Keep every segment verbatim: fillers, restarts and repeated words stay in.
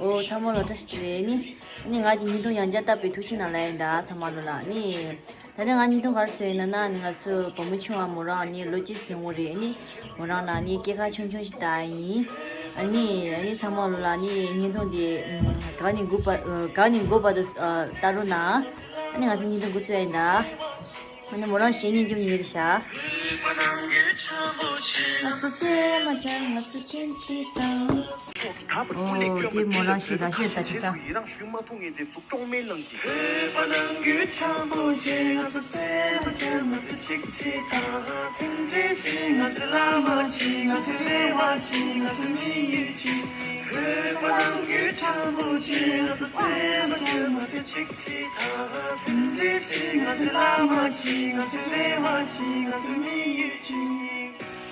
ཨོ་ཚང་མ་ལ་བཀྲ་ཤིས་བདེ་ལེགས། ནི་ནི་ང་གི་བརྙན་ཐུང་ཡང་བསྐྱར་བལྟས་པའི་ཐུགས་རྗེ་གནང་ལབ་ཡིན་ད་ཚང་མ་ལ་ལ་ནི། ད་ནི་ང་བརྙན་ཐུང་ག་རེ་བཟོས་ཡིན་ན་ན་ནི་ང་ཚོ་བུ་མོ་ཆུང་བ་མོ་རང་ནི་ལོ་གཅིག་ཟིན་འོང་རེད། ནི་མོ་རང་ན་ནི་སྐྱེས་སྐར་ཆུང་ཆུང་ཞིག་བཏང་ཡིན། ཨ་ནི་ཨ་ནི་ཚང་མ་ལ་ལ་ནི་བརྙན་ཐུང་འདི་ག་ནས་འགོ་བ་ག་ནས་འགོ་བ་དུ་ལྟ་རོགས་གནང་། ཨ་ནི་ང་ཚོ་བརྙན་ཐུང་འགོ་བཙུགས་ཡིན་ད། ཨ་ནི་མོ་རང་གཞས་ཉན་རྒྱུ་ཉེ་རེད་ཤག་ང་ཚོ་ཚེ་མ་ཆགས་ང་ཚོ་ཐེངས་གཅིག་དང་། ཨོ་དེ་མོ་རང་གཞས་ད་ཤོད་ད་ཅི་ས།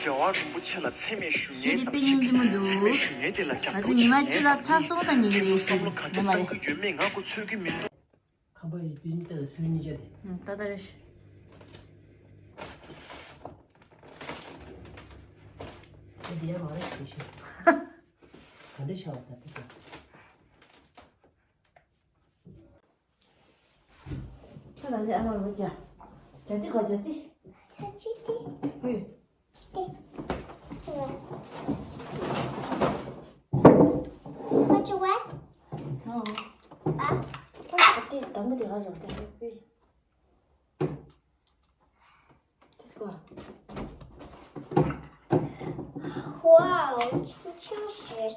རྒྱལ་བ་རིན་པོ་ཆེ་ལ་ཚད་མེད་ཞུ་ཉན་དང་ཆིག་ཁྲི་ཚད་མེད་ཞུ་ཉན་དེ་ལ་རྒྱབ་སྐྱོར་བྱེད་ཉན་དེ་ལ་རྒྱབ་སྐྱོར་བྱེད་ཉན་དང་ཆིག་ཁྲི་ཚད་མེད་བསམ་བློ་ག་འདྲ་བཏང་གི་ཡོད་མེད་ང་གོ་ཚོད་ཀྱི་མི་འདུག་ཁམས་པ་ཡི་དུས་ནི་ལྟ་ལ་སིལ་གཉིས་ཆ་དེ། ད་ལྟ་རེ་ཞིག་ཨ་དེ་ཡང་མ་རེད་ཞེས་ཞུ། ག་འདྲ་བྱ་བ་ད་དེ་ད། ཁྱོད་ལ་ལས་ཨ་མ་རོ་ཇ། ཇ་ཙི་ག་ཇ་ཙི། ཇ་ཙི་ཏི། ཧུ། ཏི། ཏི། ཁ་ཆུ་བ། ཨ། ཨ། ཁ་ཆུ་ཏི་དང་པོ་དེ་ག་རེ་རེད་ཏི། ཏི་སྐོ། Wow, ཆུ་ཆུ་ཞེས།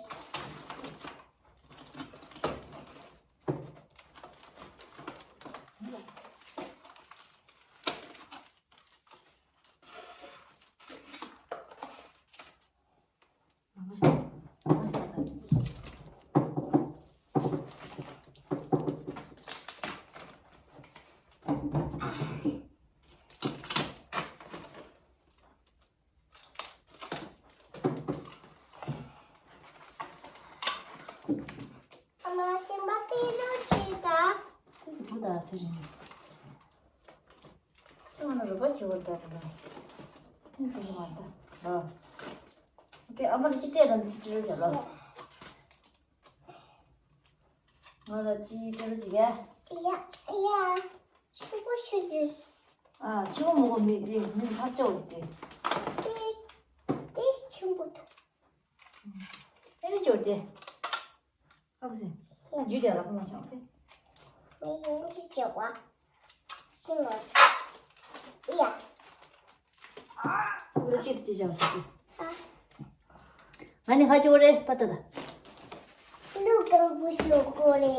ཨ་མ་སེམས་པ་པེ་ལོ་ཅི་ད། ཁྱེད་ཚོ་བུ་དང་ཚེ་རིང་། ཁྱེད་ང་ལ་རོགས་པ་བྱེད་འོ་ད་ད། ཁྱེད་ཚོ་བུ་མ་ད། ཨ། ཁྱེད་ཨ་མ་ལ་ཅི་སྤྲད་དང་ཅི་སྤྲད་རོགས་བྱ་ལ། ང་ལ་ཅི་སྤྲད་རོགས་བྱེད་ག་ཡ་ཡ། ཆུ་བོ་ཆུ་ཡིས། ཨ་ཆུ་བོ་མོ་གོ་མི་དེ་མི་ཕར་སྤྲད་འོ་དེ། དེ་དེ་ཆུ་བོ་ཐུག་ཨེ་ནི་ཅོར་ཏེ། ཨ་ཁུ་སེ། ཨ་ཇུས་ཏེ་ར་ཁུ་མ་ཆང་ཏེ། མི་ཡོང་གི་ཅེ་བ། ཤི་ལོ་ཆ། ཡ། ཨ་ཁུ་ལོ་ཅི་ཏི་ཅང་སེ་ཏེ། ཨ། ང་ནི་ཧ་ཅི་བ་རེ་པ་ཏ་ཏ། ལུ་གང་བུ་ཤོ་གོ་རེ།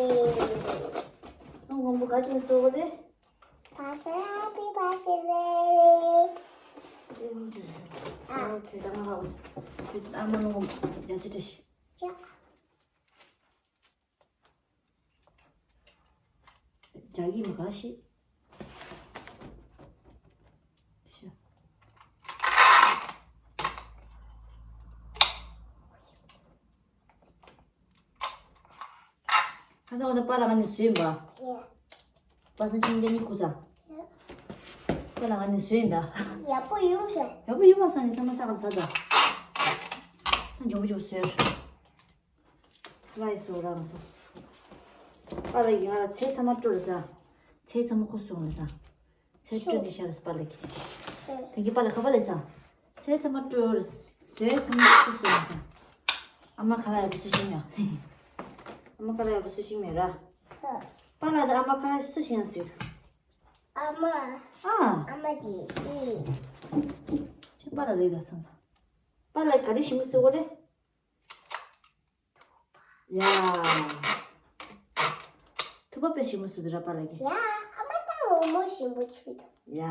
ལུ་གང་བུ་ག་ཅི་ནི་སོ་གོ་རེ། ཕ་ས་པི་པ་ཅི་རེ། ཨ། ཨོ་ཁེ་ད་ང་ཧ་གོ་སོང་། ཨ་མ་ནོ་རྒྱ་ཅི་ཏྲི་ཤི། ཅ། རྒྱ་ཡིག་མ་ག་ཤེས། ཁ་སང་འོ་ན་པཱ་ལགས་ང་ནི་བཟོས་ཡིན་པ། ཡ། པ་སངས་ཤིང་ཅན་ནི་ཁུ་ཚ། ཡ། པཱ་ལགས་ང་ནི་བཟོས་ཡིན་ད། ཡག་པོ་ཡོང་ཤག་ཡག་པོ་ཡོད་པ་སང་ནི་ཚང་མ་ས་ག་ས་ད། ད་འཇོག་འཇོག་བཟོས། ལ་ཡི་སོ་རང་སོ། པཱ་ལགས་ཀྱིས་ང་ལ་ཚེ་ཚང་མ་སྤྲོད་ལ་ས། ཚེ་ཚང་མ་ཁུ་སོང་ལ་ས། ཚེ་སྤྲོད་དེ་ཤ་ར་ས་པཱ་ལགས་ཀྱིས། དེ་གི་པཱ་ལགས་ཁ་པཱ་ལགས་ས། ཚེ་ཚང་མ་སྤྲོད་ལ་ས། ཚེ་ཚང་མ་ཁུ་སོང་ལ་ས། ཨ་མ་ཁ་ལགས་ཡག་པོ་སུ་ཤིང་ཡ། ཨ་མ་ཁ་ལགས་ཡག་པོ་སུ་ཤིང་མེད་ར། པཱ་ལགས་དང་ཨ་མ་ཁ་ལགས་སུ་ཤིང་ཡ་སུ། ཨ་མ། ཨ། ཨ་མ་དེ་ཤི། ཁྱོད་པཱ་ལགས་རེད་ད་ཚང་ཚང་། པཱ་ལགས་ག་རེ་ཞིམ་པོ་བཟོ་གོ་རེད། ཡ། ཐུག་པ་དཔེ་ཞིམ་པོ་བཟོ་འདུག་ར་པཱ་ལགས་ཀྱིས། ཡ། ཨ་མ་ད་འོ་མ་ཞིམ་པོ་བྱུང་འདུག་ཡ།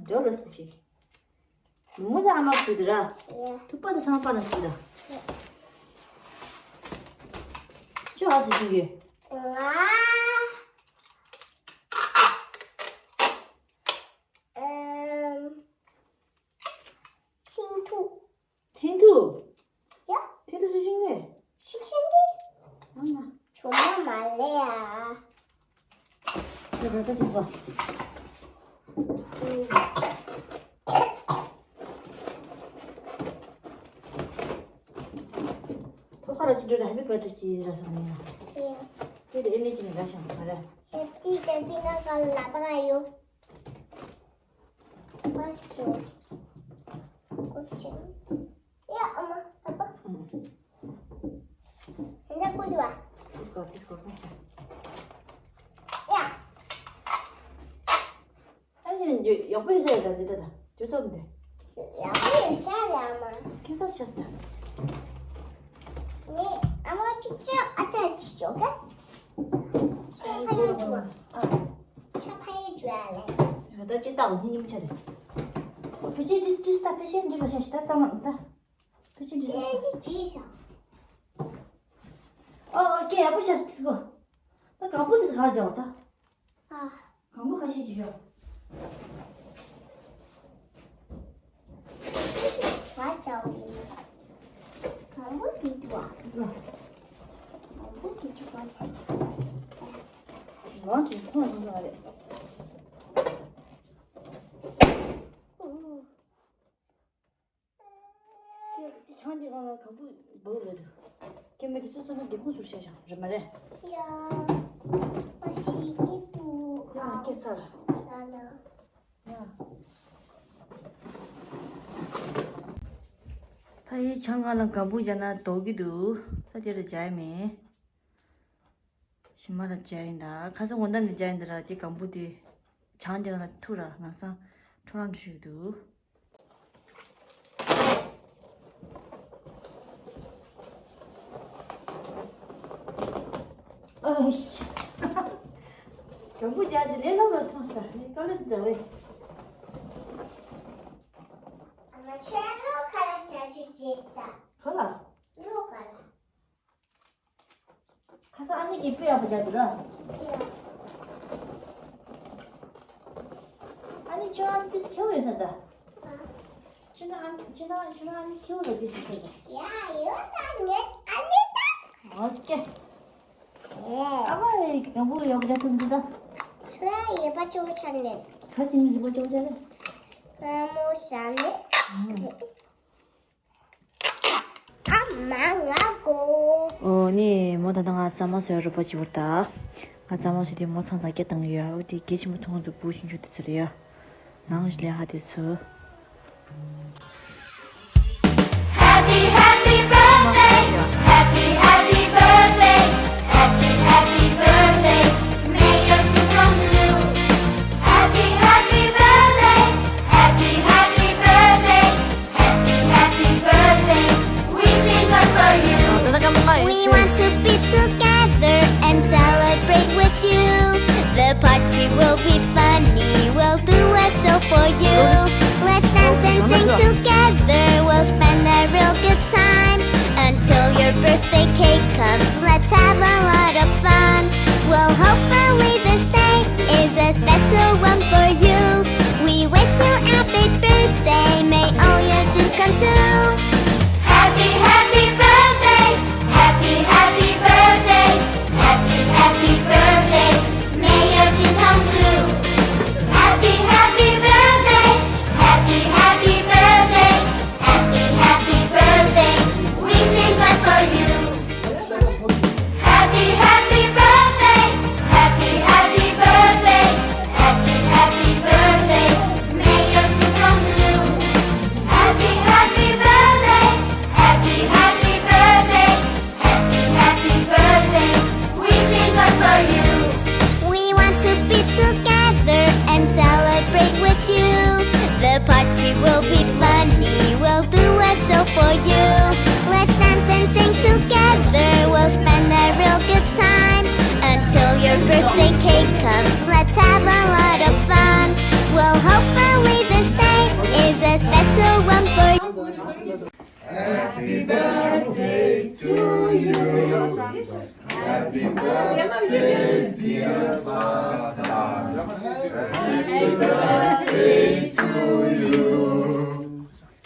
འགྲོ་རོགས་ཟེར་ཞིག་མོ་ད་ཨ་མ་བཟོ་འདུག་ར། ཡ། ཐུག་པ་ད་ཚང་མ་པཱ་ལགས་བཟོ་འདུག་ཡ། ཁྱོད་ཨ་ཟེར་ཞིག་ཡོད། ང་། ཨམ། ཐིང་ཐུ། ཐིང་ཐུ། ཡ། ཐིང་ཐུ་སུ་ཤིང་གི་ཤིང་ཤིང་གི་ཨ་མ། ཆུང་མ་མ་ལེ་ཡ། ད་ད་ད་དུ་བ། ཐོ་ཁ་ར་ཅི་ འགྲོ་ར་ཧེ་པི་བར་ཐི་ཌེ་ཅི་ར་སང་ནི་ཡ། དེ་དེ་ཨེ་ནི་ཅི་ནི་ར་ཤང་ག་ར། དེ་ཅི་ཅི་ང་ག་ལ་པ་ཡོ། མ་ཅོ། ཀོ་ཅི། ཡ་ཨ་མ་ཨ་པ། ཨུམ། ཡ་ཀོ་ཅི་བ། དིས་ཀོ་དིས་ཀོ་ཀོ་ཅི། ཡ། ཨ་ནི་ཡག་པོ་ཡོད་ས་ཡོད་ད་འདི་ད་ད་དུས་ཚོད་འདི། ཡག་པོ་ཡོད་ས་རེད་ཨ་མ། ཁྱད་མཚར་ཆགས་ད། ངས་ཨ་མ་ཅིག་ཅིག་ཨ་ཅག་ཅིག་ཅོག་ག་ཆ་ཕ་ཡི་ཅུ་ཨ། ཆ་ཕ་ཡི་ཅུ་ཨ་ལེ། ད་ཅི་ལྟ་བ་ཧི་ཉི་མ་ཆ་རེད། ཕི་ཤི་ཏིས་ཏིས་ད་ཕི་ཤི་འདི་རོ་ཤ་ཤི་ད་ཙམ་ལ་ད། ཕི་ཤི་འདི་རོ་ཤ། ཁྱེད་ཀྱིས་ཅི་ཤ། ཨོ་ཨོ་ཀེ་ཡག་པོ་ཤ་ཤི་ཏིས་གོ། ད་གང་པོ་དེ་ཚོ་ག་རེ་བྱ་བ་ད། ཨ། གང་པོ་ཁ་ཤས་ཅིག་ཡོད། ང་ཅའོ་ཡིན། གང་པོ་དེ་འདུག་ཨ། གང་པོ་དེ་ཆུ་ཁ་ཆེ། ང་ཅིག་ཁོང་ལ་ཁོང་ལ་རེད། དེ་དེ་ཆང་དེ་གང་ལ་གང་པོ་འབོར་ལ་འདུག་ཁྱེད་མི་དེ་ཚོ་སོ་སོ་སྡེ་ཁུངས་སུ་བཤད་ཤག་རེད་མ་རེད། ཡ། ཨ་ཤི་ཡི་དུ། ཡ་སྐད་ཚ་ལ། ལ་ལ། ཡ། ད་ཡི་ཆང་གང་ལ་གང་པོ་བྱས་ན་དོག་གི་འདུག་ད་དེ་ལ་བྱ་ཡི་མེད། ཞི་མ་ལ་བྱ་ཡིན་ད། ཁ་སང་དགོང་དག་ནས་བྱ་ཡིན་ད་ར་དེ་གང་པོ་དེ། ཆང་དེ་གང་ལ་ཐུག་ར་ང་སང་ཁྲོ་རང་འཁྲུ་ཞིག་འདུག་ཨ་ཤ། གང་པོ་བྱ་དེ་ལས་སླ་བོར་མཐོང་སྟ་ལས་དཀའ་ལས་འདུག་ད་བས། ང་ཆོས་ལོ་ཁ་ལ་བྱ་ཆུ་རྗེས་སྟ། ག་ལ། ལོ་ཁ་ལ། ཁ་སང་ཨ་ནེ་གིས་དཔེ་ཡག་པོ་བྱས་འདུག་ལ། ཨ་ནེ་ཁྱོད་ཨ་ནེ་ཏིས་ཁེའུ་ཡོད་ས་ད། ཁྱོད་ཨ་ནེ་ཁྱོད་ཨ་ནེ་ཁྱོད་ཨ་ནེ་ཁེའུ་ལ་ཏིས་ཟེར་ད། ཡ་ཡོད་ད་ངས་ཨ་ནེ་ད། ཨོ་སྐེ། ཨ་མ་ཡི་གང་པོ་ཡག་པོ་བྱས་ཐུབ་འདུག་ད། ཁྱོད་ཡོད་པ་ཅོ་ཆ་ནས། ཁ་ཅིག་ནི་ཡོད་པ་ཅོ་ཆ་ནས། ཨ་མོ་ཤ་ནས། ཨ་མ་ང་གོ། ཨོ་ནི་མོ་ད་ལྟ་ང་རྩ་མ་བཟོས་རོགས་པ་བྱེད་པར་ད། ང་རྩ་མ་བཟོས་དེ་མོ་ཚང་ཚང་སྐད་བཏང་ཡོད། འོ་དེ་གལ་ཆེན་པོ་མཐོང་འདུག་བུ་ཞིང་ཆུ་དེ་ཚོ་རེད་ཡ། ནང་ཞིག་ལས་ཧ་དེ་ཚོ། Happy, happy birthday, happy, happy birthday, happy, happy birthday, may your dreams come true. Happy, happy birthday, happy, happy birthday, happy, happy birthday, we sing joy for you. We want to be together and celebrate with you. The party will be funny, we'll do a show for you. Let's dance and sing together, we'll spend a real good time. Until your birthday cake comes, let's have a lot of fun. Well, hopefully this day is a special one for you. We wish you a happy birthday, may all your dreams come true. Happy, happy birthday, happy, happy birthday, happy, happy birthday, may your dreams come true. Happy, happy birthday, happy, happy birthday, happy, happy birthday, we sing joy for you. Happy, happy birthday, happy, happy birthday, happy, happy birthday, may your dreams come true. Happy, happy birthday, happy, happy birthday, happy, happy birthday, we sing joy for you. We want to be together and celebrate with you. The party will be funny, we'll do a show for you. Let's dance and sing together, we'll spend a real good time. Until your birthday cake comes, let's have a lot of fun. Well, hopefully this day is a special one for you. Happy birthday to you. Happy birthday, dear Pastor. Happy birthday to you.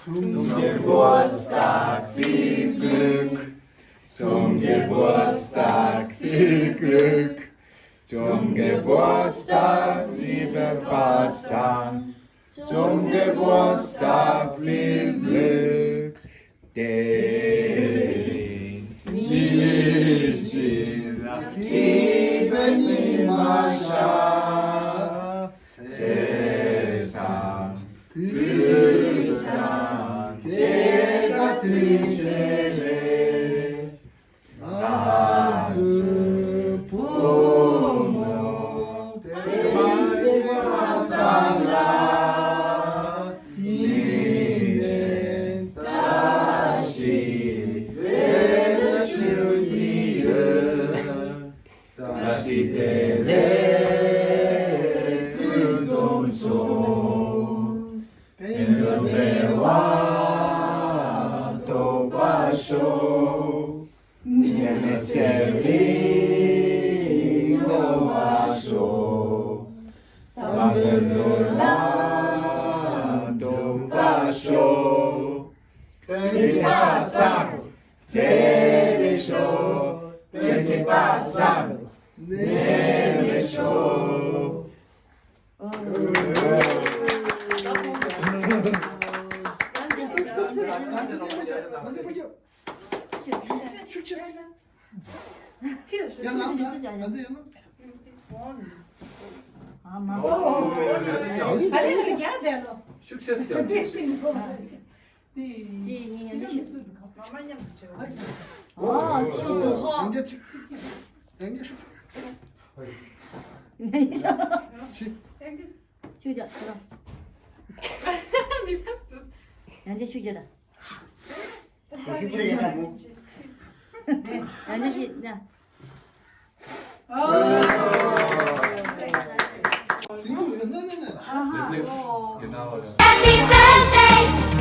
Zum Geburtstag viel Glück. Zum Geburtstag viel Glück. Zum Geburtstag, lieber Pastor. Zum Geburtstag viel Glück, denn wir ཕྱི་ལ་སྐྱིད་པའི་ཉི་མ་ཤར། ཚེས་བཟང་དུས་བཟང་སྐྱེ་རྒ་དུས་ཆེན་རེད། ང་ཚོའི་བུ་མོ་བསྟན་འཛིན་པ་སངས་ལགས་ཡིན་ནས་བཀྲ་ཤིས་བདེ་ལེགས་ཞུ་གི་ཡོད། བཀྲ་ཤིས་བདེ་ལེགས་ཕུན་སུམ་ཚོགས། བསྟན་འགྲོ་བདེ་བ་ཐོབ་པར་ཤོག། ཉེས་མེད་ཚེ་རིང་འགྲོ་བར་ཤོག། བསམ་པའི་ལྷུན་ལ་འགྲུབ་པར་ཤོག། བསྟན་འཛིན་པ་སངས་བདེ་ལེགས་ཤོག། བསྟན་འཛིན་པ་སངས་ནད་མེད་ཤོག། ཤུགས་ཆེ་ཞིག་རྒྱབ། གཅིག་གཉིས་ཡང་ཤུགས། ཨོ་ཤུགས་འདུག་ཡང་བསྐྱར་གཅིག་ཡང་བསྐྱར་ཤུགས། ཤུགས་རྒྱབ་ཁྱོད་རང་། ཡང་བསྐྱར་ཤུགས་རྒྱབ་དང་། ཡང་བསྐྱར་ཤུགས་རྒྱབ། Happy birthday